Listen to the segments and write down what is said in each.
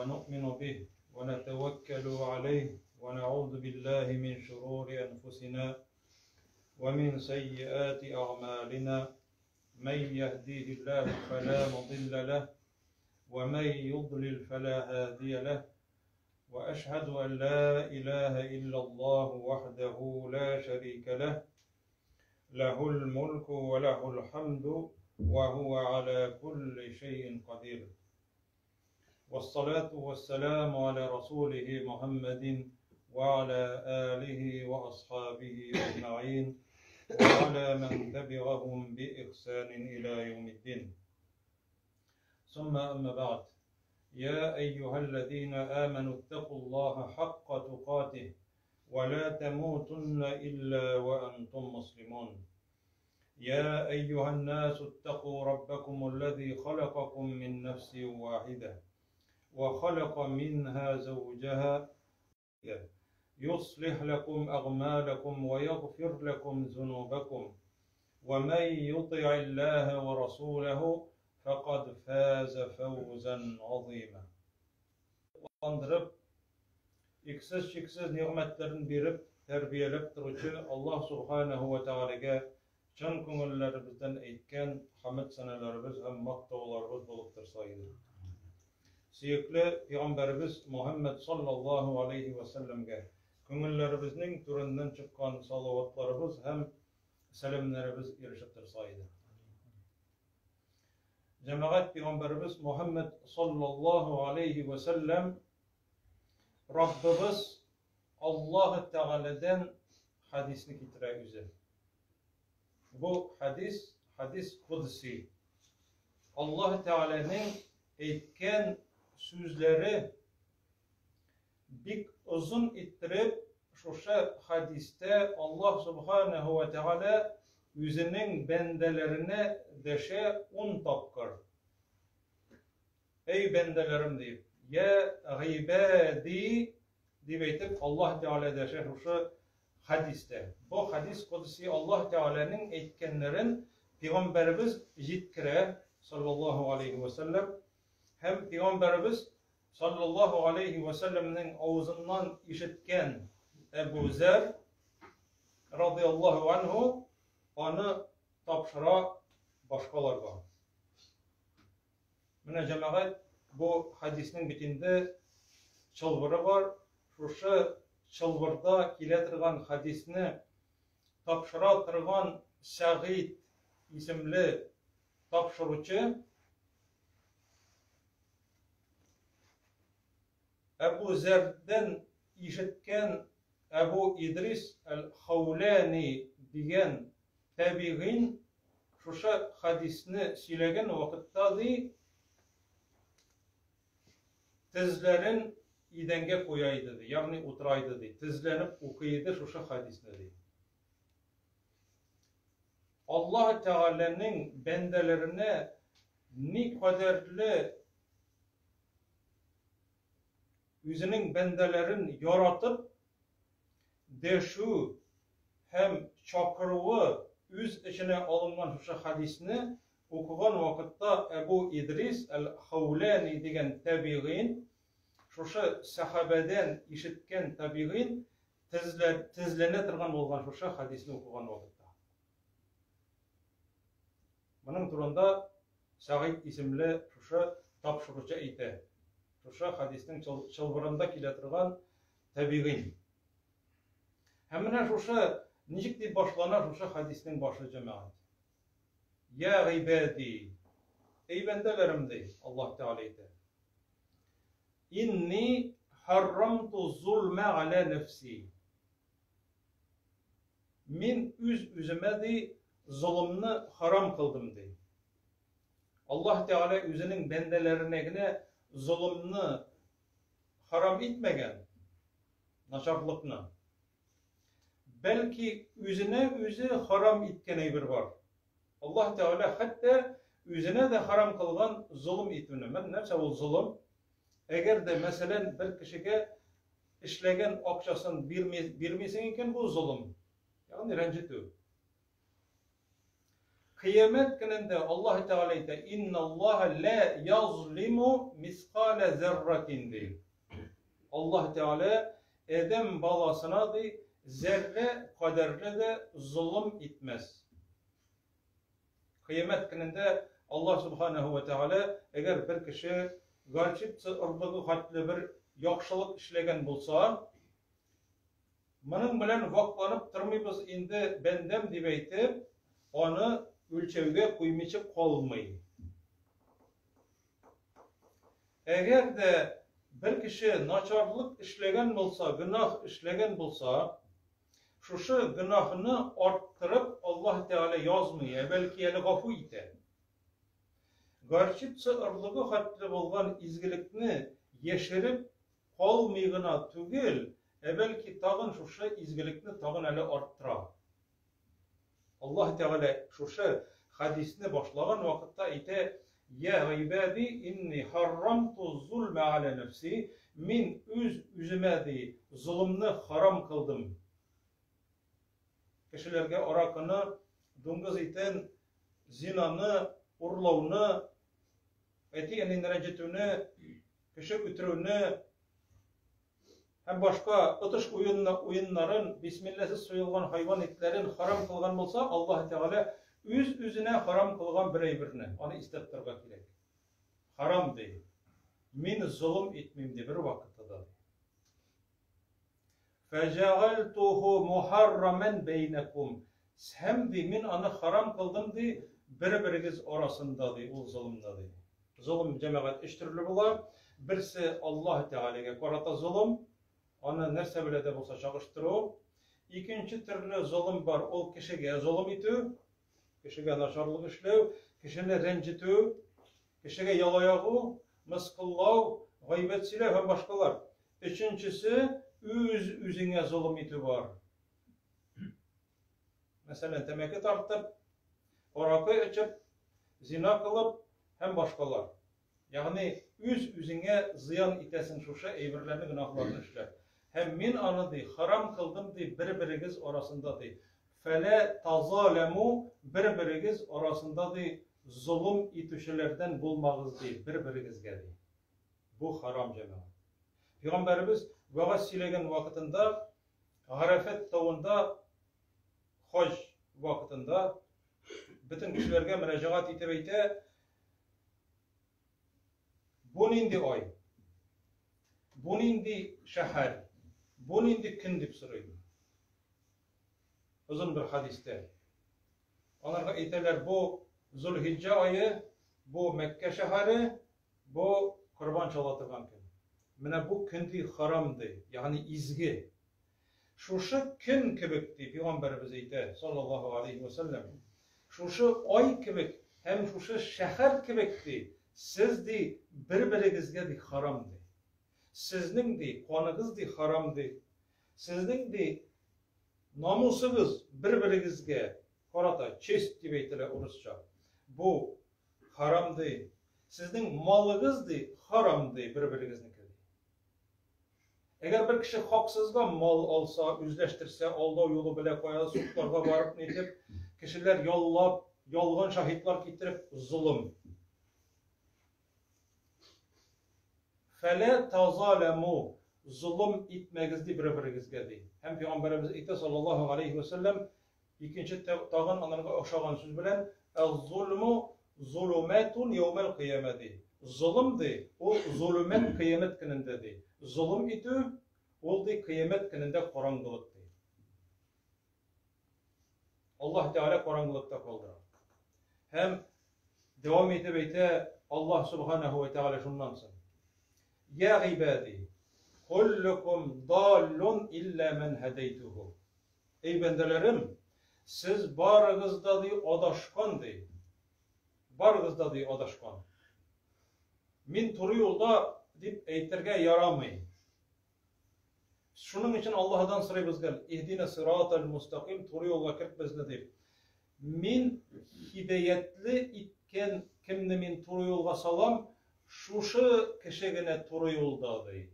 ونؤمن به ونتوكل عليه ونعوذ بالله من شرور أنفسنا ومن سيئات أعمالنا من يهديه الله فلا مضل له ومن يضلل فلا هادي له وأشهد أن لا إله إلا الله وحده لا شريك له له الملك وله الحمد وهو على كل شيء قدير والصلاة والسلام على رسوله محمد وعلى آله وأصحابه أجمعين وعلى من تبعهم بإحسان إلى يوم الدين ثم أما بعد يا أيها الذين آمنوا اتقوا الله حق تقاته ولا تموتن إلا وأنتم مسلمون يا أيها الناس اتقوا ربكم الذي خلقكم من نفس واحدة وخلق منها زوجها يصلح لكم أغمالكم ويغفر لكم ذنوبكم ومن يطع الله ورسوله فقد فاز فوزا عظيما Andırıp, иксез-чиксез нигъмәтләрен биреп, тәрбияләп торучы Аллаһ Субханаһу ва Тәгаләгә чын күңелләребездән әйткән хәмд сәнәләребез һәм мактауларыбыз булып торса иде. Сөекле пәйгамбәребез Мухәммәд саллаллаһу алейхи ва сәлләмгә күңелләребезнең түреннән чыккан салаватларыбыз һәм сәламнәребез ирешеп торса иде. Җәмәгать пәйгамбәребез Мухәммәд саллаллаһу алейхи ва сәлләм Раббыбыз Аллаһ Тәгаләдән хәдисне китерә үзе. Бу хәдис, хәдис кудси. Аллаһ Тәгаләнең әйткән сүзләре бик озын иттереп шушы хәдистә Аллаһ Субханаһу ва Тәгалә үзенең бәндәләренә дәшә ун тапкыр. Әй бәндәләрем дип, я гыйбади дип әйтеп Аллаһ Тәгалә дәшә шушы хәдистә. Бу хәдис кодси Аллаһ Тәгаләнең әйткәннәрен пәйгамбәребез җиткерә саллаллаһу алейхи ва сәлләм һәм пәйгамбәребез саллаллаһу алейхи ва сәлләмнең авызыннан ишеткән Әбу Зәр радиаллаһу анһу аны тапшыра башкаларга. Менә җәмәгать, бу хәдиснең бит инде чылбыры бар. Шушы чылбырда килә торган хәдисне тапшыра торган Сәгыйд исемле тапшыручы Әбу Зәрдән ишеткән Әбу Идрис әл-Хауләни дигән тәбигыйн шушы хәдисне сөйләгән вакытта ди, тезләрен идәнгә куя иде ди, ягъни утыра иде ди, тезләнеп укый иде шушы хәдисне ди. Аллаһ Тәгаләнең бәндәләренә ни кадәрле үзенең бәндәләрен яратып дәшү һәм чакыруы үз эченә алынган шушы хәдисне укыган вакытта Әбу Идрис әл-Хауләни дигән тәбигыйн, шушы сәхабәдән ишеткән тәбигыйн тезләнә торган булган шушы хәдисне укыган вакытта. Моның турында Сәгыйд исемле шушы тапшыручы әйтә. Шушы хәдиснең чылбырында килә торган тәбигыйн. Һәм менә шушы ничек дип башлана шушы хәдиснең башы җәмәгать. Я гыйбади, эй бәндәләрем ди Аллаһ Тәгалә әйтә. Инни харрамту зулма аля нәфси. Мин үз үземә ди золымны харам кылдым ди. Аллаһ Тәгалә үзенең бәндәләренә генә золымны харам итмәгән, начарлыкны. Бәлки үзенә үзе харам иткән әйбер бар. Аллаһ Тәгалә хәтта үзенә дә харам кылган золым итүне. Менә нәрсә ул золым? Әгәр дә, мәсәлән, бер кешегә эшләгән акчасын бирми, бирмисең икән, бу золым. Ягъни рәнҗетү. Кыямәт көнендә Аллаһ Тәгалә әйтә, Инналлаһа ла язлиму мискалә зәрратин ди. Аллаһ Тәгалә адәм баласына ди, зәррә кадәрле дә золым итмәс. Кыямәт көнендә Аллаһ Субханаһу ва Тәгалә әгәр бер кеше горчица орлыгы хәтле бер яхшылык эшләгән булса, Моның белән вакланып тормыйбыз инде, бәндәм, дип әйтеп, аны үлчәүгә куймыйча калмый. Әгәр дә бер кеше начарлык эшләгән булса, гөнаһ эшләгән булса, шушы гөнаһны арттырып Аллаһ Тәгалә язмый, ә бәлки әле гафу итә. Горчица орлыгы хәтле булган изгелекне яшереп калмый гына түгел, ә бәлки тагын шушы изгелекне тагын әле арттыра. Аллаһ Тәгалә шушы хәдисне башлаган вакытта әйтә, Я гыйбади инни харрамту зулма аля нәфси, мин үз үземә ди золымны харам кылдым. Кешеләргә аракыны, дуңгыз итен, зинаны, урлауны, әти-әнине рәнҗетүне, кеше үтерүне һәм башка отыш уенны, уеннарын, бисмилләсез суелган хайван итләрен харам кылган булса, Аллаһ Тәгалә үз-үзенә харам кылган бер әйберне, аны истәп торырга кирәк. Харам ди. Мин золым итмим ди бер вакытта да. Фәҗәгальтуху мухарраман бәйнәкум. Һәм ди, мин аны харам кылдым ди, бер-берегез арасында ди, ул золымны ди. Золым җәмәгать өч төрле була. Берсе Аллаһ Тәгаләгә карата золым, аны нәрсә белән дә булса чагыштыру. Икенче төрле золым бар, ул кешегә золым итү, кешегә начарлык эшләү, кешене рәнҗетү, кешегә яла ягу, мыскыллау, гайбәт сөйләү һәм башкалар. Өченчесе, үз-үзеңә золым итү бар. Мәсәлән, тәмәке тартып, аракы эчеп, зина кылып һәм башкалар. Ягъни үз-үзеңә зыян итәсең шушы әйберләрне, гөнаһларны эшләп. Һәм мин аны ди, харам кылдым ди, бер-берегез арасында ди. Фәлә тазаләму, бер-берегез арасында ди, золым итүчеләрдән булмагыз ди, бер-берегезгә ди. Бу харам җәмәгать. Пәйгамбәребез вәгазь сөйләгән вакытында Гарәфәт тавында хаҗ вакытында бөтен кешеләргә мөрәҗәгать итеп әйтә, бу нинди ай? Бу нинди шәһәр? Бу нинди көн дип сорый. Озын бер хадистә. Аларга әйтәләр, бу Зулхиҗҗә ае, бу Мәккә шәһәре, бу корбан чала торган көн. Менә бу көн ди харам ди, ягъни изге. Шушы көн кебек ди пәйгамбәребез әйтә, саллаллаһу алейхи ва сәлләм. Шушы ай кебек һәм шушы шәһәр кебек ди, сез ди бер-берегезгә ди харам ди. Сезнең ди каныгыз ди харам ди. Сезнең ди намусыгыз бер-берегезгә карата, честь дип әйтелә урысча. Бу харам ди. Сезнең малыгыз ди харам ди бер-берегезнеке ди. Әгәр бер кеше хаксызга мал алса, үзләштерсә, алдау юлы белән кая судларга барып нитеп, кешеләр яллап, ялган шаһитлар китереп, золым. Фәлә тазаләму, золым итмәгез ди бер-берегезгә ди. Һәм пәйгамбәребез әйтә саллаллаһу алейхи ва сәлләм, икенче тагын анарга охшаган сүз белән, әз-зулму зулуматун яумәл кыямә ди. Золым ди, ул зулумәт кыямәт көнендә ди. Золым итү, ул ди кыямәт көнендә караңгылык ди. Аллаһ Тәгалә караңгылыкта калдыра. Һәм дәвам итеп әйтә Аллаһ Субханаһу ва Тәгалә шуннан соң. Я гыйбади, куллукум даллун илля ман һадайтуху. Эй бәндәләрем, сез барыгыз да ди адашкан ди. Барыгыз да ди адашкан. Мин туры юлда дип әйтергә ярамый. Шуның өчен Аллаһыдан сорыйбыз гел, иһдина сиратал мустаким, туры юлга керт безне дип. Мин һидаятле иткән кемне мин туры юлга салам, шушы кеше генә туры юлда ди.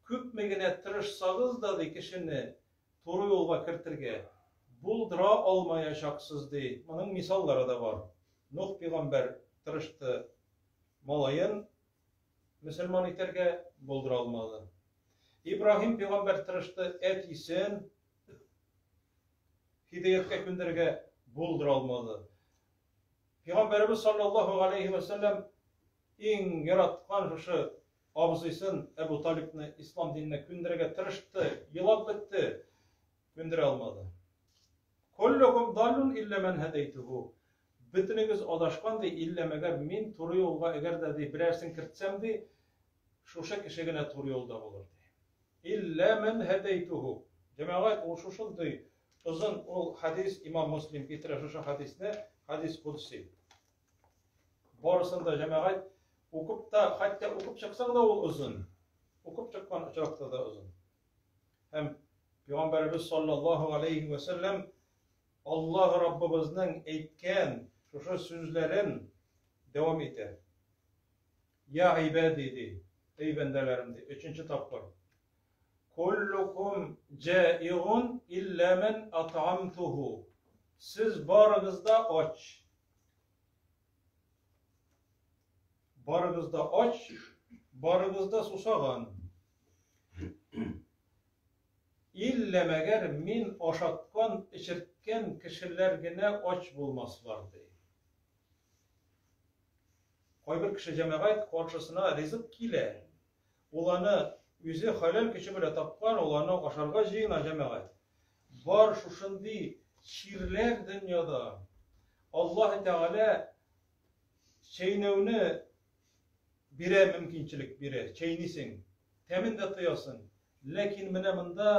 Күпме генә тырышсагыз да ди кешене туры юлга кертергә, Булдыра алмаячаксыз, ди. Моның мисаллары да бар. Нух пигамбәр тырышты малаен мөселман итәргә, булдыра алмады. Ибраһим пигамбәр тырышты әтисен һидаяткә күндерергә, булдыра алмады. Пигамбәребез саллаллаһу алейхи ва сәлләм иң яраткан шушы абзыйсын Әбу Талибны ислам диненә күндерергә тырышты, елап бетте, күндерә алмады. Куллукум даллун илля ман һадайтуху. Бөтенегез адашкан ди, илля мәгәр мин туры юлга әгәр дә ди берәрсен кертсәм ди, шушы кеше генә туры юлда булыр ди. Илля ман һадайтуху. Җәмәгать, ул шушындый озын ул хадис, имам Муслим китерә шушы хадисне, хадис кудси. Барысын да җәмәгать укып та, хәтта укып чыксаң да ул озын. Укып чыккан очракта да озын. Һәм Пәйгамбәребез саллаллаһу алейхи ва сәлләм Аллаһ Раббыбызның әйткән шушы сүзләрен дәвам итә. Я гыйбади ди, эй бәндәләрем ди, өченче тапкыр. Куллукум җаигун илля ман ат'амтуху. Сез барыгыз да ач. Барыгыз да ач, барыгыз да сусаган. Иллә мәгәр мин ашаткан, эчерткән кешеләр генә ач булмаслар, ди. Кайбер кеше җәмәгать каршысына ризык килә. Ул аны үзе хәләл көче белән тапкан, ул аны ашарга җыена җәмәгать. Бар шушындый чирләр дөньяда. Аллаһ Тәгалә чәйнәүне бирә, мөмкинчелек бирә, чәйнисең, тәмен дә тоясың. Ләкин менә монда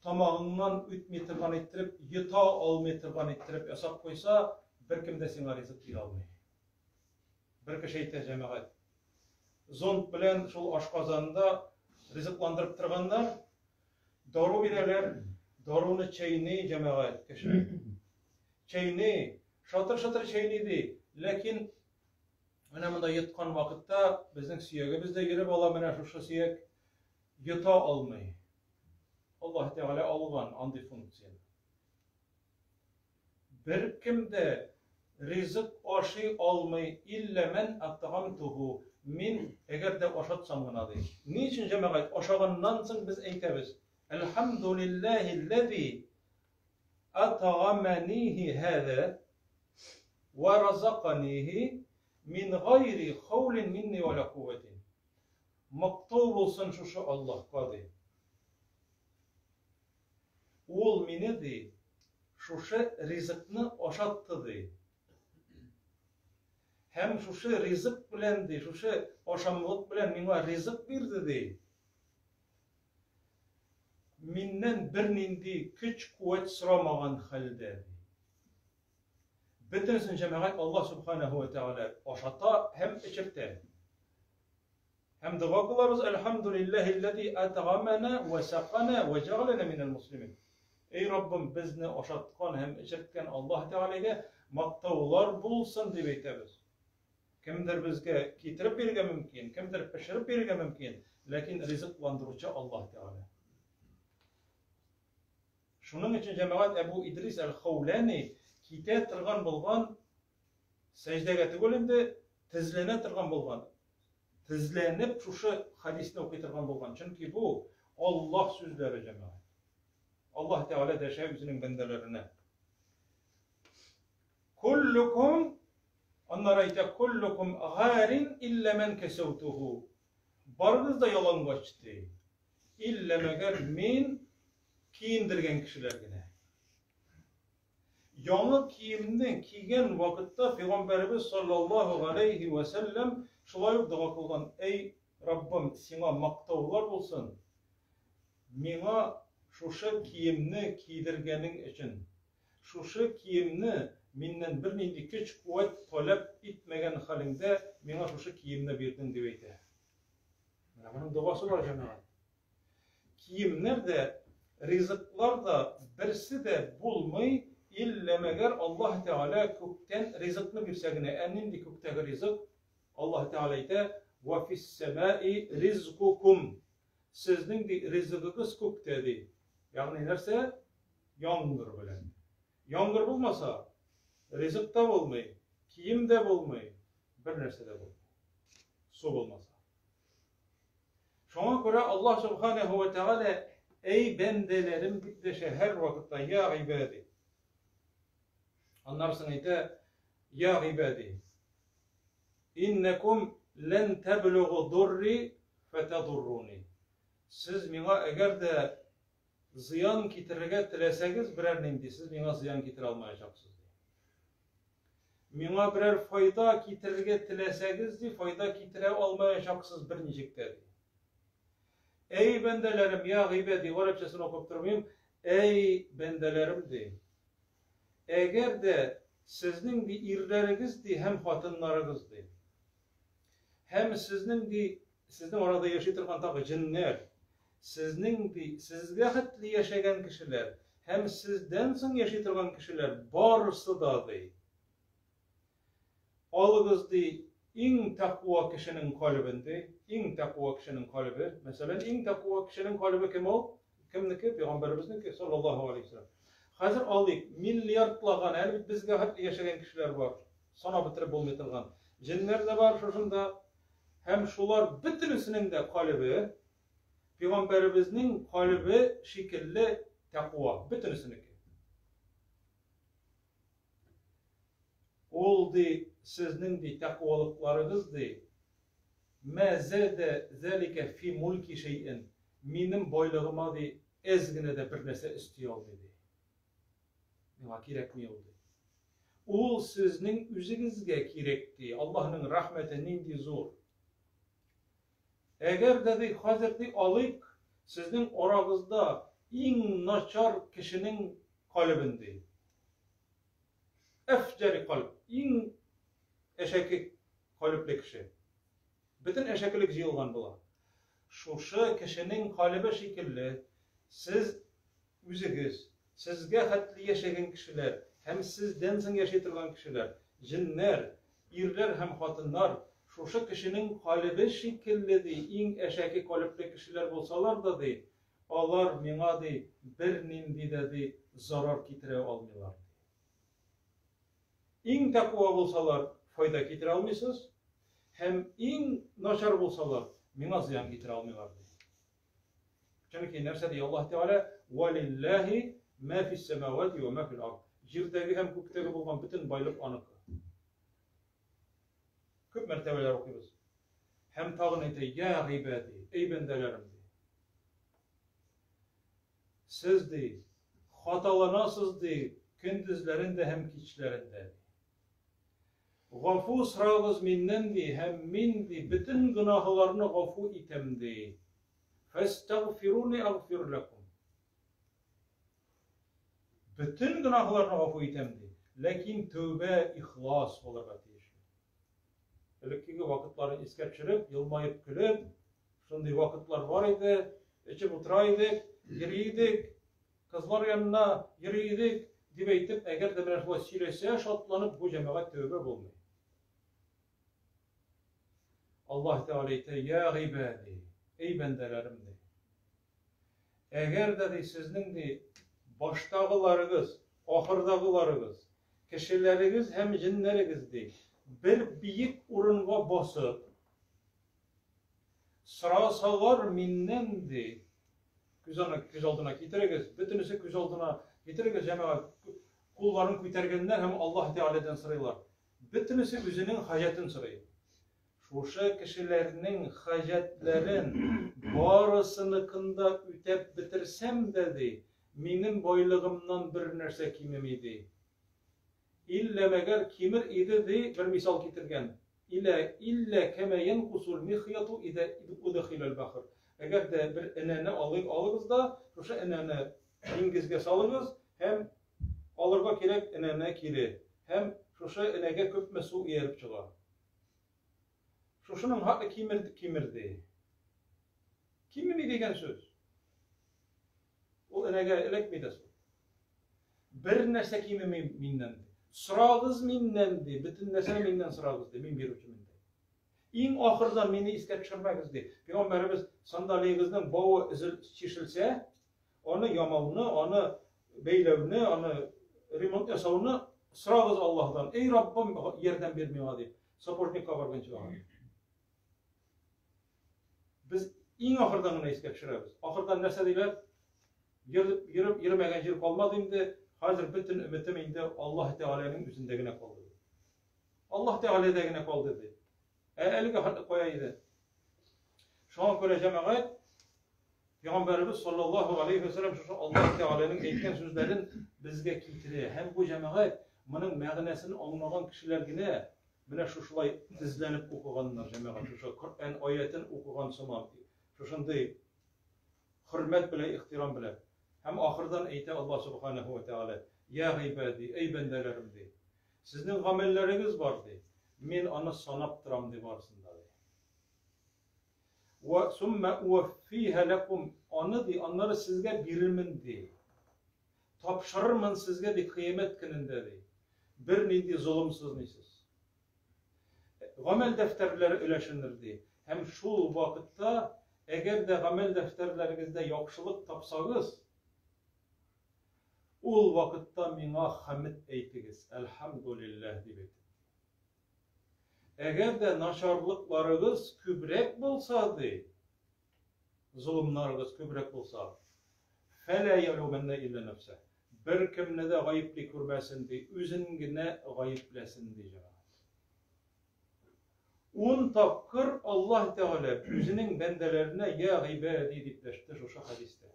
тамагыңнан үтми торган иттереп, йота алмый торган иттереп ясап куйса, беркем дә сиңа ризык бирә алмый. Бер кеше әйтә, җәмәгать, зонд белән шул ашказанында ризыкландырып торганнар, дару бирәләр, даруны чәйни җәмәгать кеше. Чәйни, шатыр-шатыр чәйни ди, ләкин менә монда йоткан вакытта безнең сөягебез дә йөреп ала, менә шушы сөяк йота алмый. Аллаһ Тәгалә алган андый функцияне. Беркем дә ризык ашый алмый, илля мән атгамтуху, мин әгәр дә ашатсам гына, ди. Ни өчен, җәмәгать, ашаганнан соң без әйтәбез, Әлхәмдүлилләһилләзи атгаманихи һәзә вә разаканихи мин гайри хаулин минни вә ла куввәтин. Мактау булсын шушы Аллаһка, ди. Ул мине, ди, шушы ризыкны ашатты, ди. Һәм шушы ризык белән, ди, шушы ашамлык белән миңа ризык бирде, ди. Миннән бернинди көч-куәт сорамаган хәлдә, ди. Бөтенесен җәмәгать Аллаһ субханаһу ва тәгалә ашата һәм эчертә. Һәм дога кылабыз, Әлхәмдүлилләһилләзи атгамана вә сакана вә җәгаләнә минәл муслимин. Эй Раббым, безне ашаткан һәм эчерткән Аллаһ Тәгаләгә мактаулар булсын дип әйтәбез. Кемдер безгә китереп бирергә мөмкин, кемдер пешереп бирергә мөмкин, ләкин ризыкландыручы Аллаһ Тәгалә. Шуның өчен җәмәгать Әбу Идрис әл-Хауляни китә торган булган сәҗдәгә түгел инде, тезләнә торган булган. Тезләнеп шушы хадисне укый торган булган. Чөнки бу Аллаһ сүзләре җәмәгать. Аллаһ Тәгалә дәшә үзенең бәндәләренә. Куллукум аннары әйтә куллукум гарин илля ман касаутуху. Барыгыз да ялангач ди. Илля мәгәр мин киендергән кешеләр генә. Яңа киемне кигән вакытта Пәйгамбәребез саллаллаһу галәйһи вә сәлләм шулай ук дога кылган: "Әй Раббым, сиңа мактаулар булсын, миңа шушы киемне кидергәнең өчен. Шушы киемне миннән бернинди көч-куәт таләп итмәгән хәлеңдә миңа шушы киемне бирдең", дип әйтә. Менә моның догасы бар, җәмәгать. Киемнәр дә, ризыклар да берсе дә булмый, иллә мәгәр Аллаһ Тәгалә күктән ризыкны бирсә генә. Ә нинди күктәге ризык? Аллаһ Тәгалә әйтә: "Ва фис-самаи ризкукум". Сезнең ди ризыгыгыз күктә ди. Ягъни нәрсә? Яңгыр белән. Яңгыр булмаса, ризык та булмый, кием дә булмый, бер нәрсә дә булмый. Су булмаса. Шуңа күрә Аллаһ Субханаһу ва Тәгалә әй бәндәләрем дип дәшә һәр вакытта, я гыйбади. Аннары соң әйтә, я гыйбади. Иннакум лән таблугу дурри фатадурруни. Сез миңа әгәр дә зыян китерергә теләсәгез берәр нинди, сез миңа зыян китерә алмаячаксыз, ди. Миңа берәр файда китерергә теләсәгез, ди, файда китерә алмаячаксыз берничек тә, ди. Әй бәндәләрем, я гыйбади, гарәпчәсен укып тормыйм, әй бәндәләрем, ди. Әгәр дә сезнең ди ирләрегез ди һәм хатыннарыгыз ди. Һәм сезнең ди, сезнең арада яши торган тагы җеннәр, сезнең ди, сезгә хәтле яшәгән кешеләр һәм сездән соң яши торган кешеләр барысы да ди. Алыгыз ди, иң тәкъва кешенең калебен ди, иң тәкъва кешенең калебе. Мәсәлән, иң тәкъва кешенең калебе кем ул? Кемнеке? Пәйгамбәребезнеке, саллаллаһу алейһи вәсәлләм. Хәзер алыйк, миллиардлаган, әле бит безгә хәтле яшәгән кешеләр бар, санап бетереп булмый торган. Җеннәр дә бар шушында. Һәм шулар бөтенесенең дә калебе пәйгамбәребезнең калебе шикелле тәкъва, бөтенесенеке. Ул ди, сезнең ди тәкъвалыкларыгыз ди, мә зәдә зәликә фи мульки шәйэн, минем байлыгыма ди әз генә дә бер нәрсә өсти алмый ди. Миңа кирәкми ул ди. Ул сезнең үзегезгә кирәк ди. Аллаһның рәхмәте нинди зур. Әгәр дә ди хәзер ди алыйк сезнең арагызда иң начар кешенең калебен ди. Әфҗәри калб, иң әшәке калебле кеше. Бөтен әшәкелек җыелган була. Шушы кешенең калебе шикелле сез үзегез, сезгә хәтле яшәгән кешеләр һәм сездән соң яши торган кешеләр, җеннәр, ирләр һәм хатыннар шушы кешенең калебе шикелле ди, иң әшәке калебле кешеләр булсалар да ди, алар миңа ди бернинди дә ди зарар китерә алмыйлар ди. Иң тәкъва булсалар, файда китерә алмыйсыз, һәм иң начар булсалар, миңа зыян китерә алмыйлар ди. Чөнки нәрсә ди Аллаһ Тәгалә? Валиллаһи ма фис самавати ва ма фил ард. Җирдәге һәм күктәге булган бөтен байлык аныкы. Күп мәртәбәләр укыйбыз. Һәм тагын әйтә, я гыйбади, эй бәндәләрем ди. Сез ди, хаталанасыз ди, көндезләрен дә һәм кичләрен дә ди. Гафу сорагыз миннән ди, һәм мин ди, бөтен гөнаһларны гафу итәм ди. Фәстәгъфируни агфир ләкум. Бөтен гөнаһларны гафу итәм ди. Ләкин тәүбә ихлас булырга тиеш. Элеккеге вакытларын искә төшереп, елмаеп көлеп, шундый вакытлар бар иде, эчеп утыра идек, йөри идек, кызлар янына йөри идек, дип әйтеп, әгәр дә менә шулай сөйләсә, шатланып, бу җәмәгать тәүбә булмый. Аллаһ Тәгалә әйтә, Я гыйбади, эй бәндәләрем, ди. Әгәр дә ди сезнең ди баштагыларыгыз, ахырдагыларыгыз, кешеләрегез һәм җеннәрегез ди бер биек урынга басып, сорасалар миннән ди, күз аны күз алдына китерегез, бөтенесе күз алдына китерегез, җәмәгать, кулларын күтәргәннәр һәм Аллаһ Тәгаләдән сорыйлар. Бөтенесе үзенең хаҗәтен сорый. Шушы кешеләрнең хаҗәтләрен барысыныкын да үтәп бетерсәм дә, ди, минем байлыгымнан бер нәрсә кимеми, ди. Иллә мәгәр кимер иде, ди, бер мисал китергән. Илә иллә кәмә янкусул михьяту идә удхиләл бахр. Әгәр дә бер энәне алыйк, алыгыз да, шушы энәне диңгезгә салыгыз һәм алырга кирәк энәне кире. Һәм шушы энәгә күпме су ияреп чыга. Шушының хакы кимер, кимер ди. Кимеми дигән сүз. Ул энәгә эләкми дә су. Бер нәрсә кимеми миннән ди. Сорагыз миннән ди, бөтен нәрсәне миннән сорагыз ди, мин бирүчемен ди. Иң ахырдан мине искә төшермәгез ди. Пәйгамбәребез сандалиегезнең бавы өзел чишелсә, аны ямауны, аны бәйләүне, аны ремонт ясауны сорагыз Аллаһдан. Эй Раббым, ярдәм бир миңа дип. Сапожникка барганчы аңа. Без иң ахырдан гына искә төшерәбез. Ахырдан нәрсә диләр? Йөреп, йөреп, йөрмәгән җир калмады инде. Хәзер бөтен өметем инде Аллаһ Тәгаләнең үзендә генә калды. Аллаһ Тәгаләдә генә калды ди. Ә әлеге хәтле кая иде? Шуңа күрә җәмәгать Пәйгамбәребез саллаллаһу алейхи ва саллям шушы Аллаһ Тәгаләнең әйткән сүзләрен безгә китерә. Һәм бу җәмәгать моның мәгънәсен аңлаган кешеләр генә менә шушылай тезләнеп укыганнар җәмәгать, шушы Коръән аятен укыган сыман, шушындый хөрмәт белән, ихтирам белән. Һәм ахырдан әйтә Аллаһ субханаһу ва тәгалә: "Я гыйбади, эй бәндәләрем, ди. Сезнең гамәлләрегез бар, ди. Мин аны санап торам, ди барысын да, ди. Ва сумма уффиха лакум, аны ди, аннары сезгә бирермен, ди. Тапшырырмын сезгә, ди, кыямәт көнендә, ди. Бернинди золымсыз нисез. Гамәл дәфтәрләре өләшенер, ди. Һәм шул вакытта, әгәр дә гамәл дәфтәрләрегездә яхшылык тапсагыз, ул вакытта миңа хәмд әйтегез, әлхәмдулилләһ дип әйтегез. Әгәр дә начарлыкларыгыз күбрәк булса, ди, золымнарыгыз күбрәк булса, фәлә ялумәннә илля нәфсә. Беркемне дә гаепли күрмәсен, ди, үзен генә гаепләсен, ди җәмәгать. Ун тапкыр Аллаһ Тәгалә үзенең бәндәләренә я гыйбади дип дәште шушы хәдистә.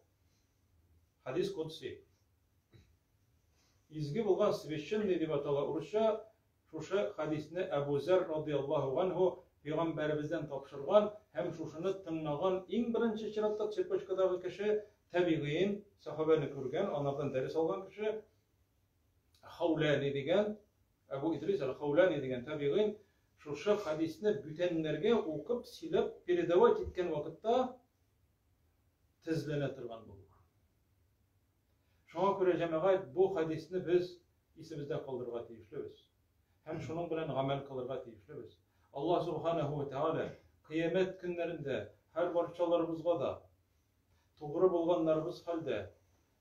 Хәдис кодси. Изге булган священный дип атала урысча. Шушы хәдисне Әбу Зәр радыяллаһу ганһу пәйгамбәребездән тапшырган һәм шушыны тыңнаган иң беренче чиратта цепочкадагы кеше, тәбигыйн, сәхабәне күргән, анардан дәрес алган кеше, Хауляни дигән, Әбу Идрис әл-Хауляни дигән тәбигыйн шушы хәдисне бүтәннәргә укып, сөйләп, передавать иткән вакытта тезләнә торган булган. Шуңа күрә, җәмәгать, бу хәдисне без исебездә калдырырга тиешлебез. Һәм шуның белән гамәл кылырга тиешлебез. Аллаһ Субханаһу ва Тәгалә кыямәт көннәрендә һәр барчаларыбызга да тугры булганнарыбыз хәлдә,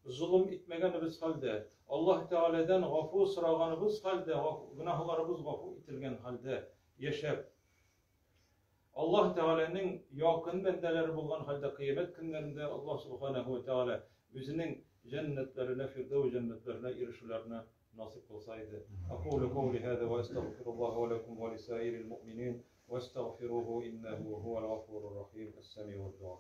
золым итмәгәнебез хәлдә, Аллаһ Тәгаләдән гафу сораганыбыз хәлдә, гөнаһларыбыз гафу ителгән хәлдә яшәп, Аллаһ Тәгаләнең якын бәндәләре булган хәлдә кыямәт көннәрендә Аллаһ Субханаһу ва Тәгалә үзенең җәннәтләренә, Фирдәүс җәннәтләренә ирешүләрне насыйп кылса иде. Акулу каули һаза ва астагфируллаһа ва ләкум ва лисаирил муъминин вастагфируху иннәһу һуәл гафурур рахим. Әс-сәмиуд дуа.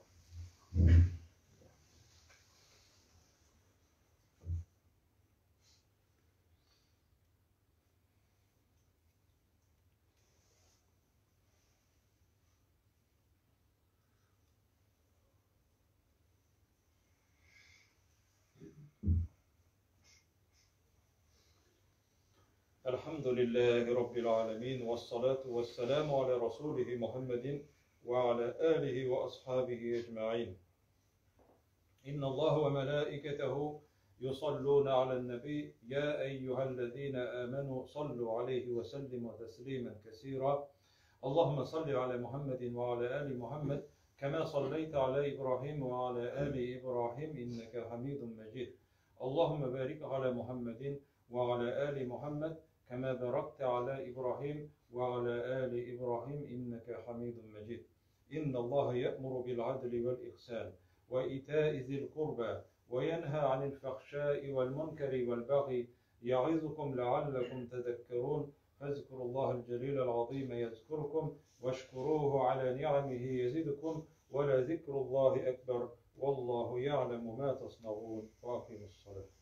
الحمد لله رب العالمين والصلاة والسلام على رسوله محمد وعلى آله وأصحابه أجمعين إن الله وملائكته يصلون على النبي يا أيها الذين آمنوا صلوا عليه وسلموا تسليما كثيرا اللهم صل على محمد وعلى آل محمد كما صليت على إبراهيم وعلى آل إبراهيم إنك حميد مجيد اللهم بارك على محمد وعلى آل محمد كما باركت على إبراهيم وعلى آل إبراهيم إنك حميد مجيد إن الله يأمر بالعدل والإحسان وإيتاء ذي القربى وينهى عن الفحشاء والمنكر والبغي يعظكم لعلكم تذكرون فاذكروا الله الجليل العظيم يذكركم واشكروه على نعمه يزدكم ولذكر الله أكبر والله يعلم ما تصنعون وأقيموا الصلاة.